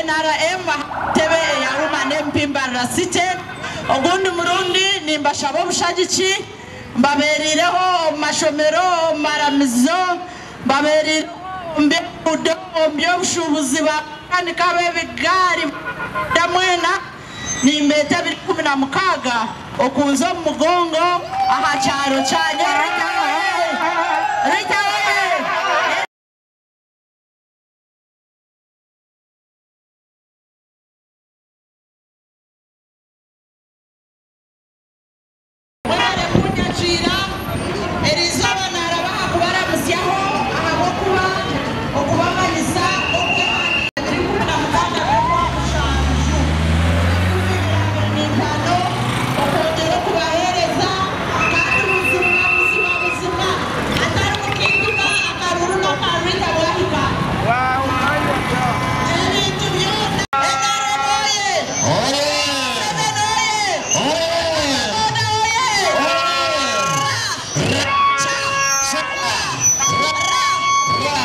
NRM aha ntebe eya Woman MP Mbarara City. Ogundi murundi nimbashaba obushagiki, mbabereireho omu mashomero, omu maramizo, mbabereireho omu by'enguudo, omu by'obushuubuzi, ba makanika b'ebigaari mwena. Nimbeeta 2016 okunza omu mugongo aha kyaro kyanyu. Rita oye! Rita oye! Mwebare kunyakiira. Eriizooba naaraba aha kubaramutsyaho ahabw'okuba okubamanyisa okwehandiika 2016 g'Okwamushanju 2025 okwongyera okubaheereza kandi buzima buzima buzima hatarimu kimpima akaruru n'aka Rita bwahika. Ebintu byona. NRM oye! Museveni oye! Boda oye! Ra! Cha! La! Ra! Ra!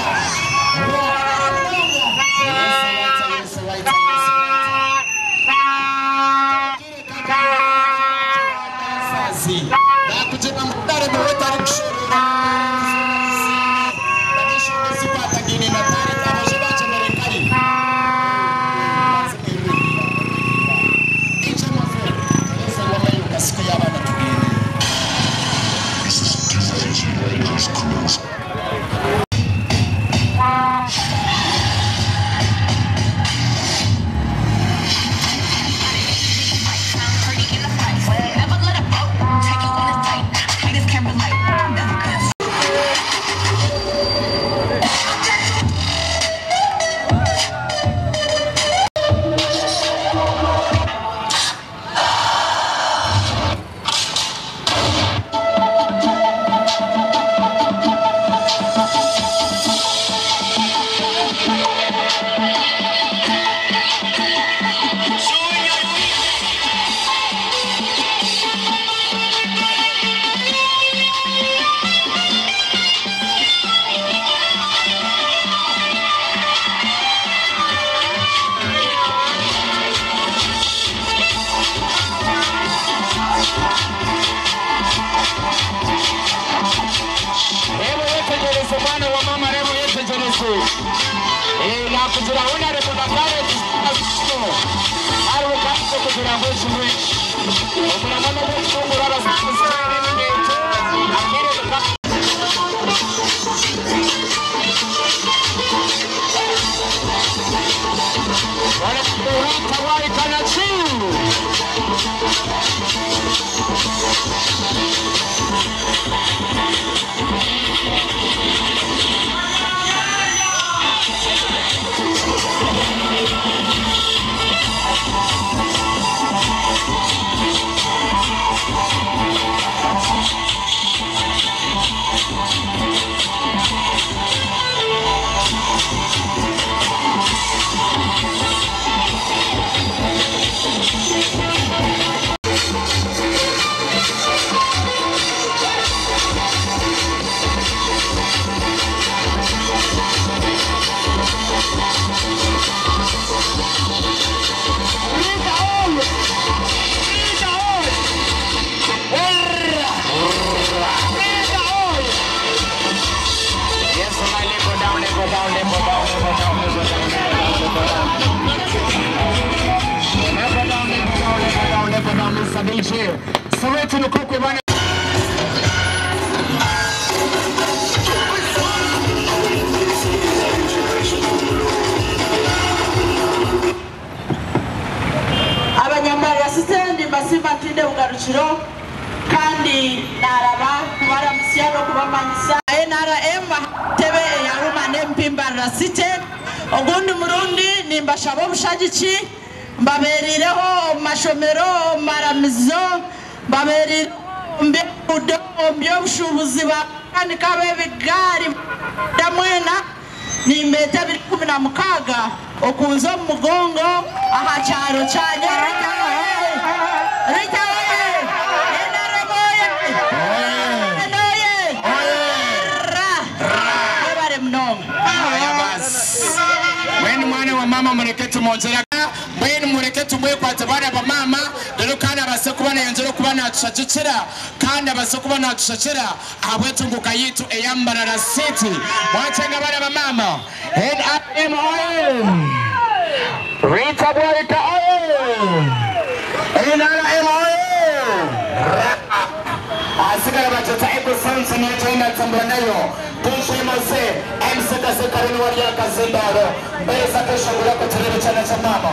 Reeba oyetegyereze mwana wa maama reeba oyetegyereze. Eh, nakugira honorable Bakare Kristo. Hariho kandi kugira ngu ekimwe. Omurama n'ogw'okutungura abazaire n'eminyeeto akaire Honorable Rita Waikanachu. Rita oye! Rita oye! Rita oye! Yes, my leg go down, leg go down, leg go down, leg go down, leg go down, leg go down, leg go down. Leg go down, leg go down, leg go down, leg go down, Mr. DJ. Soweto Lukokwe bana. Abanyambarara City nimbasiima ntaine bugarukiro kandi naaraba kubaramutsya n'okubamanyisa NRM aha ntebe eya Woman MP Mbarara City. Ogundi murundi nimbashaba obushagiki, mbabereireho omu mashomero, omu maramizo, mbabereireho omu by'enguudo, omu by'obushuubuzi, ba makanika b'ebigaari mwena. Nimbeeta 2016 okunza omu mugongo aha kyaro kyanyu. Rita oye! Rita oye! NRM oye! Museveni oye! Ra! Mwebare munonga. Haya basi. Weni mwana wa mama. bamama mureke tumwongyera mbwenu mureke tumwekwate baana bamama rero kandi abase kuba nayongyera okuba natushagikira kandi abase kuba natushakira ahabw'entunguka yitu eya Mbarara City. Mwakyenga baana bamama. NRM oye! Rita Bwaika oye! NRM oye! Asigara bachota Eco Sounds niyo tambura nayo. DJ Mose, MC Kasekaruni wali akazindaro. Mbere za kesho ngulako turebe chana cha mama.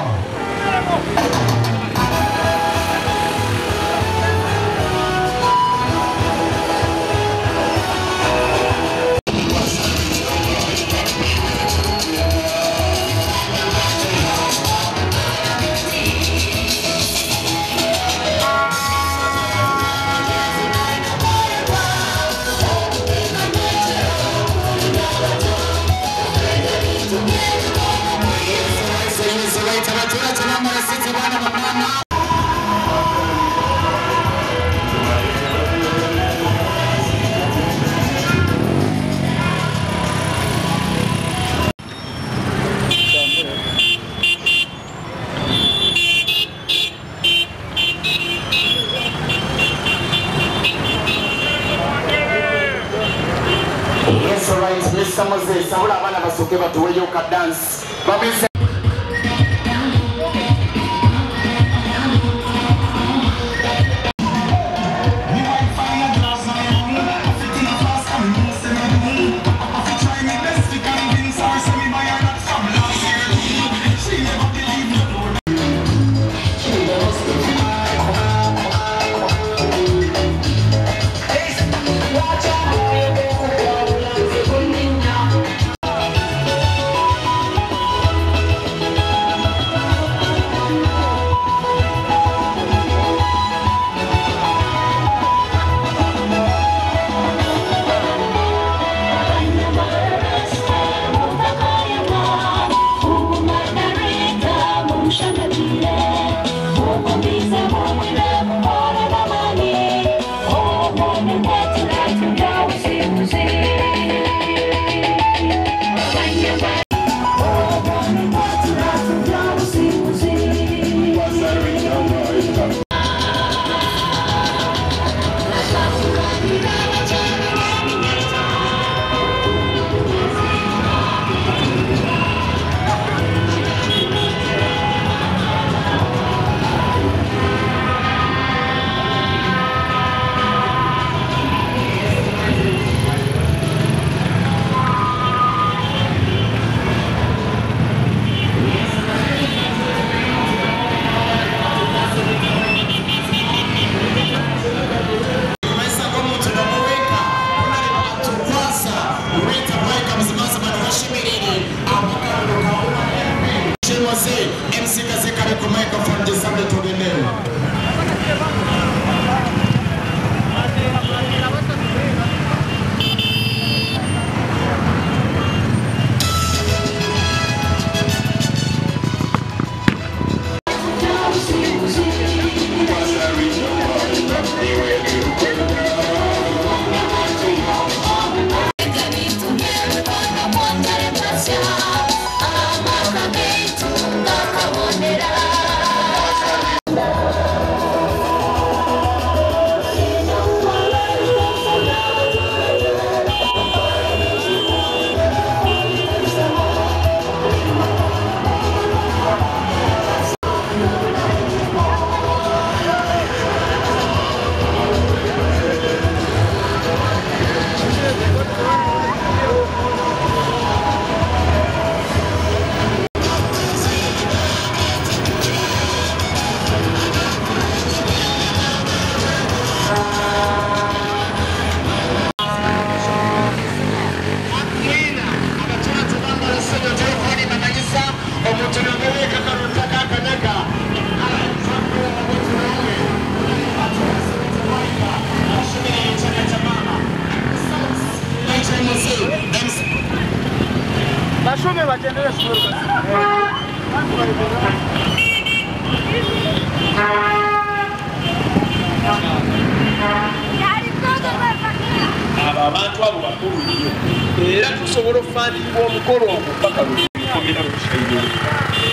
Yes, right, Mr. Moses, abula abaana basooke batuweeyo ka dance. Bamize Bashume bagendere abo abantu abo bakulu nnyo era tusobola okufaanibwa omukolo ogwo paka lwe tukomera mu kishayiro.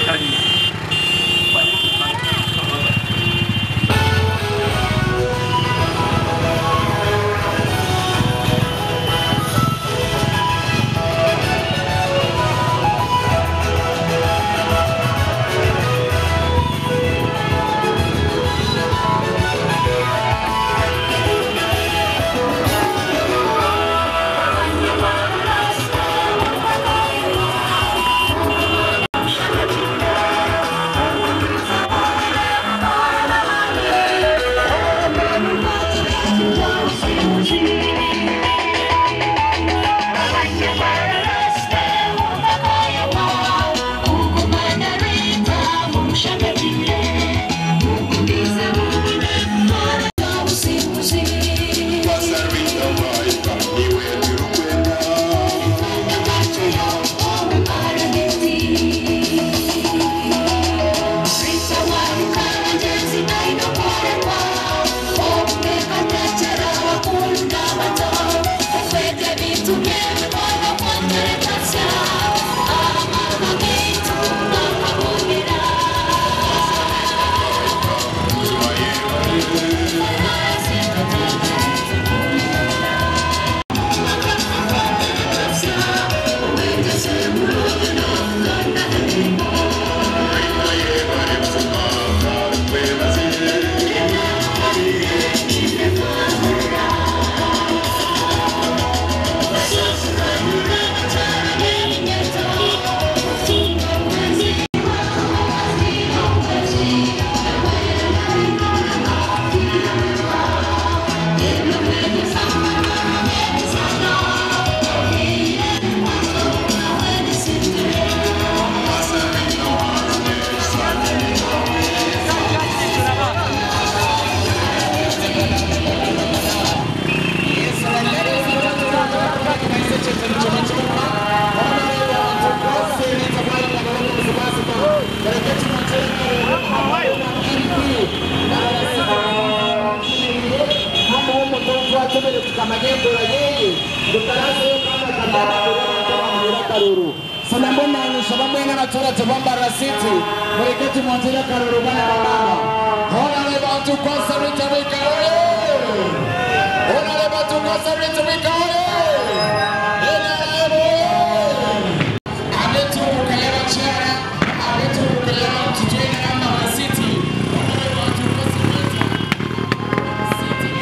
twamutumire tukamanya enkora yeye ngu tarazeyo kandi akabamuhira akaruru. So nambwo nanyisha bamwe n'abaturage ba Mbarara City, mureke tumwongere akaruru bana ba mama. Honorable Atukwasa Rita Bwika oye! Honorable Atukwasa Rita Bwika oye! NRM oye! Abetuuka y'abakyala, abetuuka y'abantu twena Mbarara City. Honorable Atukwasa Rita City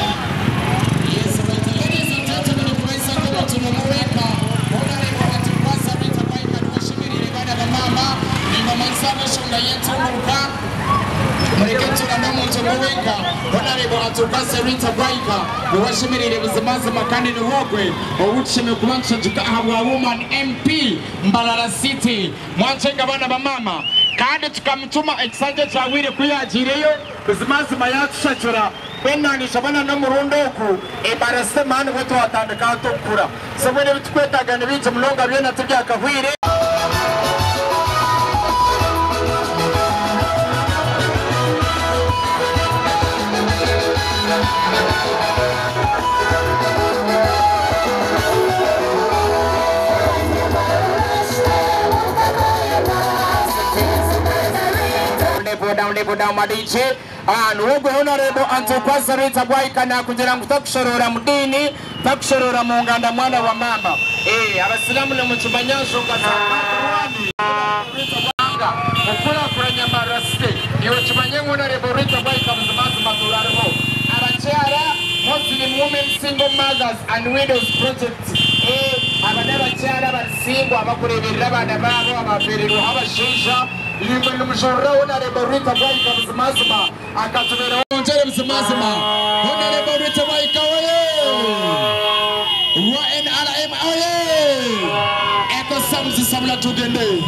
Yes, right. Ladies and gentlemen, kuweza kuba tumemweka Honorable Atukwasa Rita Bwaika niwashimirire bana ba mama nibamanisa eshonga y'entunguka mureke turane omuntu muweka Honorable Atukwasa Rita Bwaika niwashimirire buzimazima kandi niwogwe owutushemeye kuba ntushajuka aha bwa woman MP Mbarara City mwanshenga bana ba mama kandi tukamutuma ekisanja kyawire kuyagireyo buzimazima yatushachura kwenanisha bana n'omurundi ogu embarase mani bwe twatandika tukura so bwene ebitukwetaaga ni bingi munonga byona tibyakahwire. Down level down madiche nuwogwe Honorable Atukwasa Rita Bwaika nakugira ngu takushorora mu dini, takushorora mu nganda mwana wa mama. Abasilamu nemukimanya nshonga za Rita Bwaika okukurakuranya Mbarara City iwe kimanye ngu Honorable Rita Bwaika buzimazima turariho abakyara Muslim Women Single Mothers and Widows Project. Aba n'abakyara barisingwa abakureberera abaana baabo abafererweho abashaija imwe nimushorora Honorable Rita Bwaika buzimazima akatuberaho ongere buzimazima. Honorable Rita Bwaika oye! Wa NRM oye! Eko Samzi sabula tugende.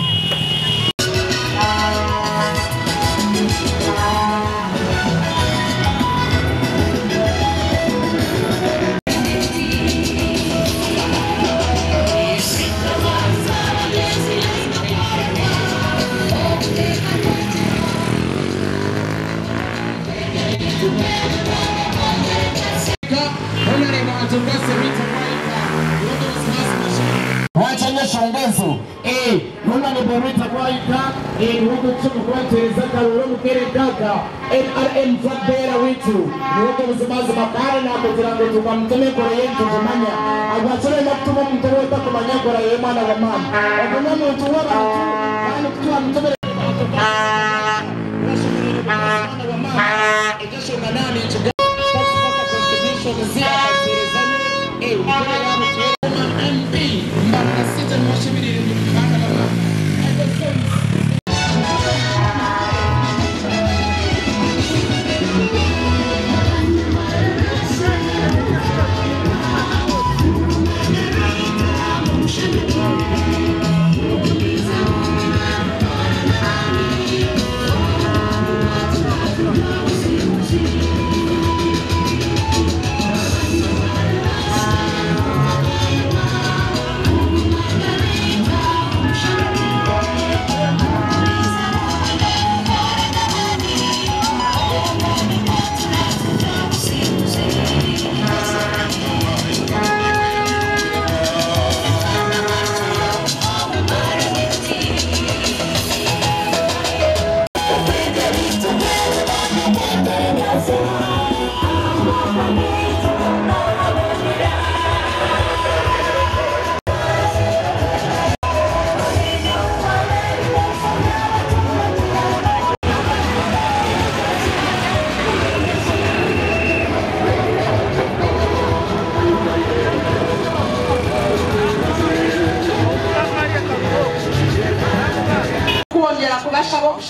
Wachanyeshongezo Honorable Rita Bwaika niwogo kusoma kubatereza akaruru mukere gaga NRM flag bearer witu niwogo buzimazima kandi nakugira ngu tukamutume kora ye nitugimanya agwakire nakutuma omuntu weta kumanya kora ye mwana wa mama ogu n'omuntu w'abantu kandi kutwamutumire MP Mbarara City niwashimirire bana ba mama.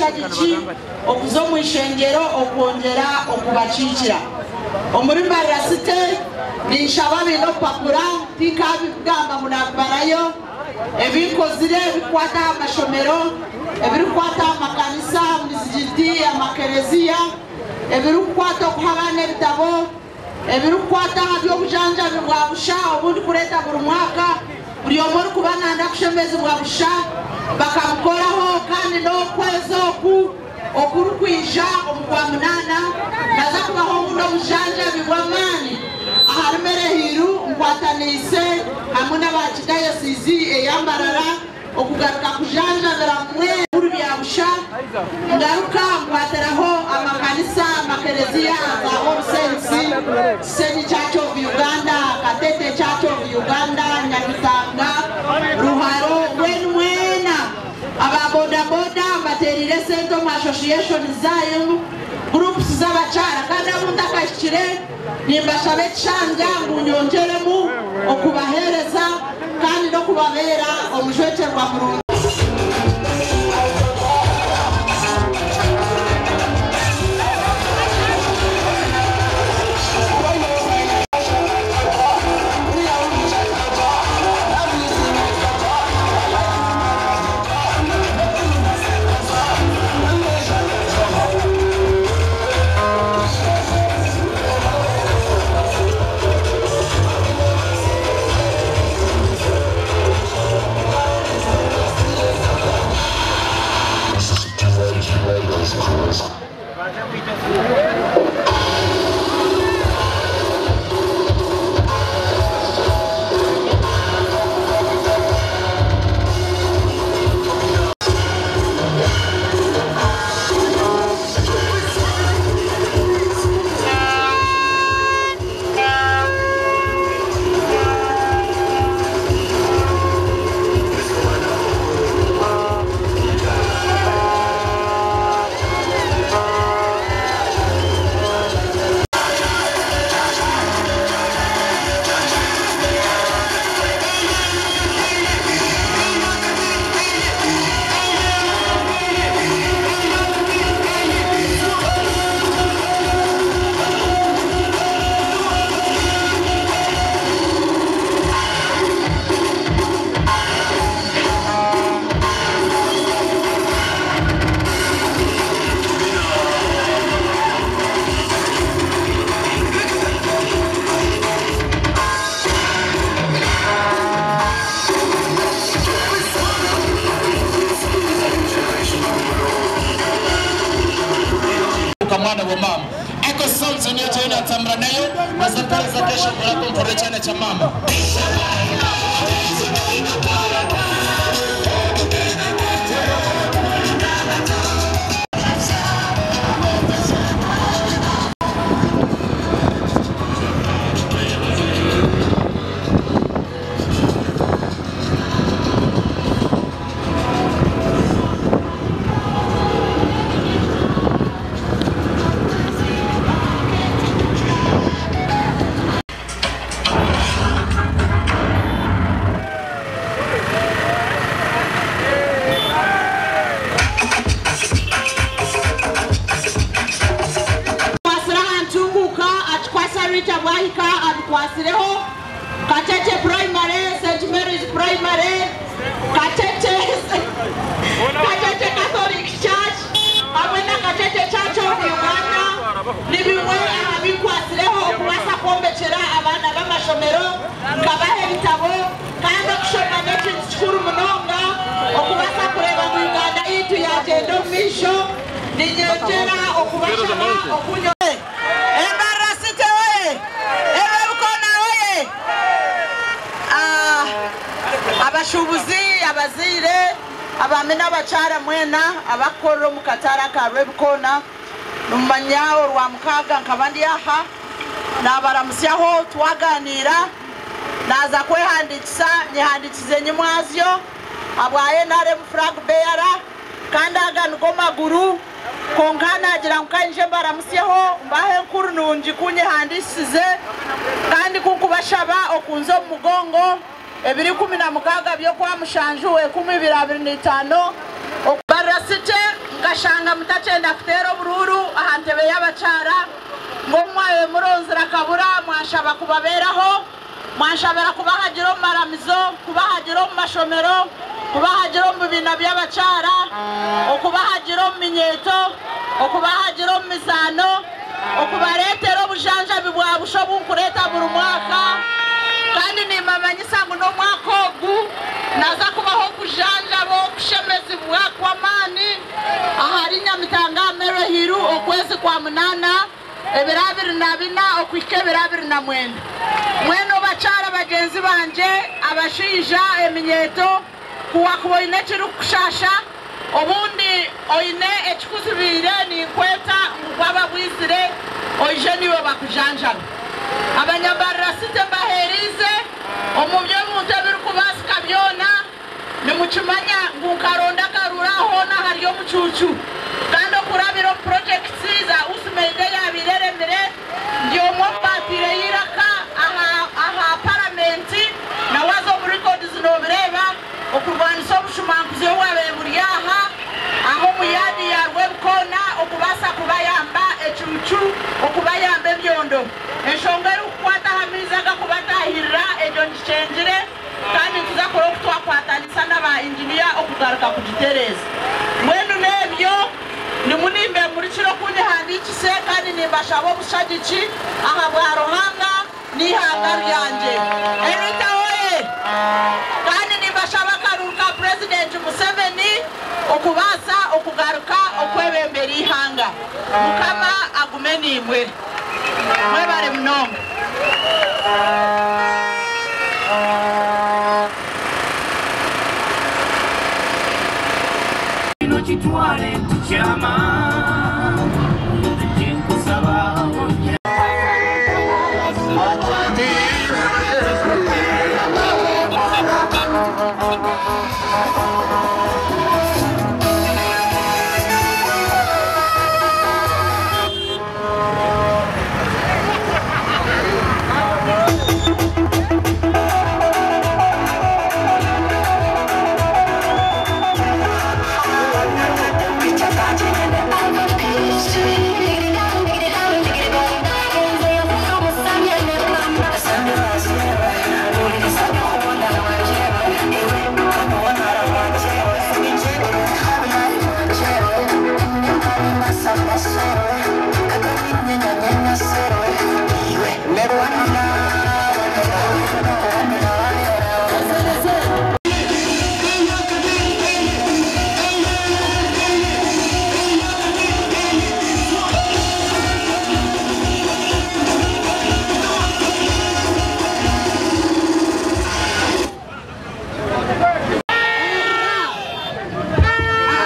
obushagiki okuza omu ishengero okwongyera okubakiikira omuri Mbarara City ninshaba biine obupapura tinkabigamba ngu nabibarayo ebinkozire ebikukwata aha mashomero ebirikukwata aha makanisa emizigiti amakereziya ebirikukwata okuha abaana ebitabo ebirikukwata aha by'obujanjabi bwa busha obu ndikureeta buri mwaka buri omwe orikuba nayenda kushemezibwa busha bakabukoraho kandi n'okwezi oku okurikwija omu Kwamunaana naza kubaho obundi obujanjabi bw'amaani ahari Merehiru nkwataniise hamwe n'abakidayosizi eya Mbarara okugaruka kujanjabira mwe bya busha ngaruka nkwatiraho amakanisa amakereziya za All Saints, Kisenyi Church of Uganda, Katete Church of Uganda, Nyabitanga, Ruharo, mbwenu mwena aba bodaboda mbateerire esente omu association zaayo groups z'abakyara kandi abu ntakahikire nimbashaba ekishanja ngu nyongyeremu okubaheereza kandi n'okubabeera omujwekyerwa murungi. Mwana wa mama eko songs niyo tena tambra nayo mazapara za kesho kwa mpore chana cha mama. Katete Primary, St. Mary's Primary, Katete, Katete Catholic Church, hamwe na Katete Church of Uganda, ni bimwe aha binkwasireho okubaasa kwombekyera abaana b'amashomero nkabaha ebitabo kandi okushoma n'ekintu kikuru munonga okubaasa kureeba ngu Uganda yaitu yagyenda omu maisho ninyongyera okubashaba okunyo. Mbarara City oye! Rwebikoona oye! Abashubuzi, abazaire, abaami n'abakyara mwena abakukorera omu katare aka Rwebikoona nimumanya orwa mukaaga nkaba ndi aha nabaramusyaho twaganiira naza kwehandiikisa nyehandiikize nyimwazyo abwa NRM flag bearer kandi aga nigo maguru konka nagira ngu kanyije mbaramusyeho mbahe enkuru nungi kunyehandiikisize kandi kunkubashaba okunza omu mugongo 2016 by'okwa 7 2025 Mbarara City nka Nkashanga mutakyenda kuteera oburuuru aha ntebe y'abakyara ngu obu mwabaire muronzire akabura mwanshaba kubabeeraho, mwanshabira kubahagira omu maramizo, kubahagira omu mashomero, kubahagira omu bibiina by'abakyara, okubahagira omu minyeeto, okubahagira omu mizaano, okubareetera obujanjabi bwa busha obu nkureeta buri mwaka. Kandi nimbamanyisa ngu n'omwaka ogu naza kubaha okujanjaba okushemezibwa kw'amaani ahari Nyamitanga aha Maryhill okwezi kwa munaana ebiro 24 okuhika ebiro 29. Mwena bakyara bagyenzi bangye, abashaija, eminyeeto, ku wakuba oine ekirikukushasha, obundi oine ekikuzibiire, ninkweta ngu bwaba bwizire oije naiwe bakujanjabe. Abanyambarira City mbaheeriize omu by'obuntu ebirikubaasika byona. Nimukimanya ngu nkaronda akaruuru aha hoona ahari omucuucu kandi okurabira omu purojekiti za USMAID eyaabaire eremire, ndi omwe omu baataireyo eiraka aha aha Paramenti na waaza omu records noobireeba, okurwanisa obushumankuzi obwabaire buri aha aha omu yaadi ya Rwebikoona okubaasa kubayamba ecuucu, okubayamba ebyondo. Enshonga erikukwata aha maizi agakubataahirira egyo ngikyengire kandi nituza kureba oku twakwatanisa n'aba inginiya okugaruka kugitereeza. Mbwenu n'ebyo ndimu nimbemurikira oku nyehandiikise kandi nimbashaba obushagiki ahabwa Ruhanga n'eihanga ryangye. Erita oye! Kandi nimbashaba akaruuru ka Purezidenti Museveni okubaasa okugaruka okwebembera eihanga. Mukama agume naimwe. Mwebare munonga. Kino kitwale nti kyama nze nkusaba ojje.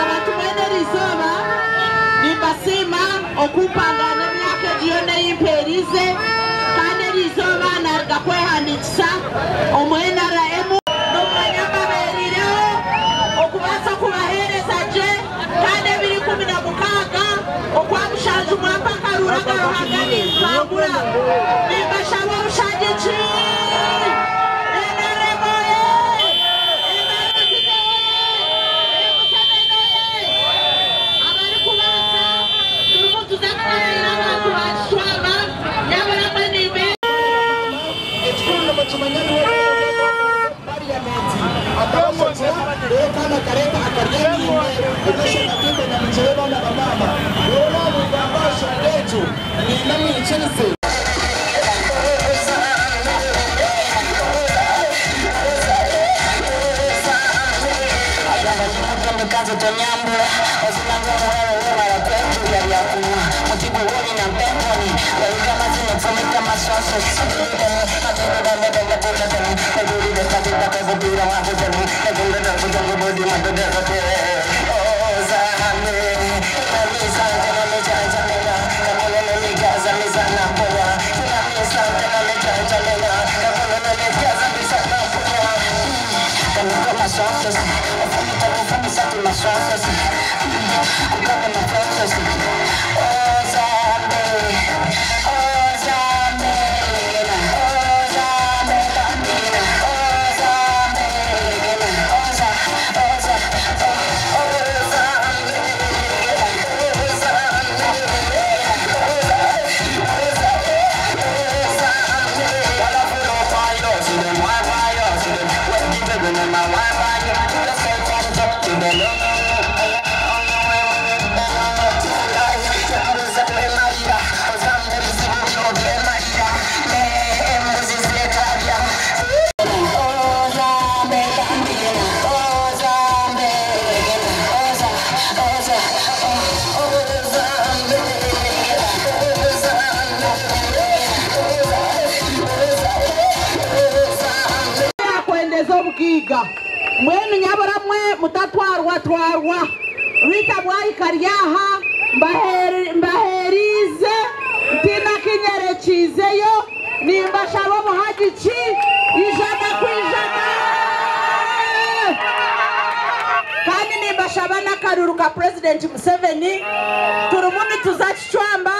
Abantu mwena eriizooba nimbasiima okumpangana emyaka egi yoona ei mpeeriize kandi eriizooba naruga kwehandiikisa omu NRM. Nomumanya mbabeeriireho okubaasa kubaheereza gye kandi ebiro 16 okwa mushanju mwampa akaruuru aka Ruhanga nimpangura. Nimbashaba obushagiki! NRM oye! NRM oye! Museveni oye! Abarikubaasa turimu tuza kubareera abantu ba Kishwama nyabura mwe niimwe. Ekikuru nimukimanya niwe parliament akabashakira rero kandi akareta akarya emiine ebyeshonga twine nimukireeba na bamaama rero namugamba aha nshonga egyo niina mwikirize. Mbwenu nyabura mwe mutatwarwa twarwa. Rita Bwaika ryaha mbaherize ntina kinyerekizeyo nimbashaba obuhagiki 100%. Kandi nimbashaba n'akaruru ka President Museveni turimu nituza kicwamba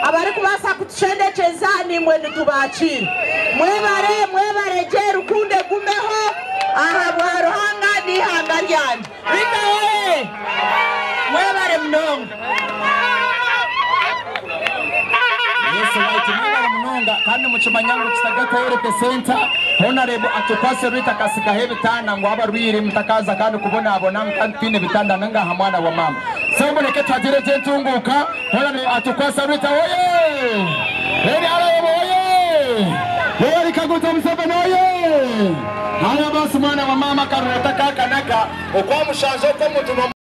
abari kubaasa kutushendekyeza nimwe nitubakira. Mwebare mwebare gye rukunde gumeho aha bwa Ruhanga n'ihanga ryanje. Rita oye! Mwebare munonga. Yesu waitu mwebare munonga kandi mukimanya ngu Kitagata Health Center Honorable atukwase Rita akasigaho ebitanda ngu abarwire mutakaza kandi kubonabona kandi twine ebitanda ningaha mwana wa mama. So mureke twagire gye entunguka Honorable atukwase Rita oye! NRM oye! Yoweri Kaguta Museveni oye! Haya basi mwana wa mama karurota kakanaka okwamushanza okw'omuntu.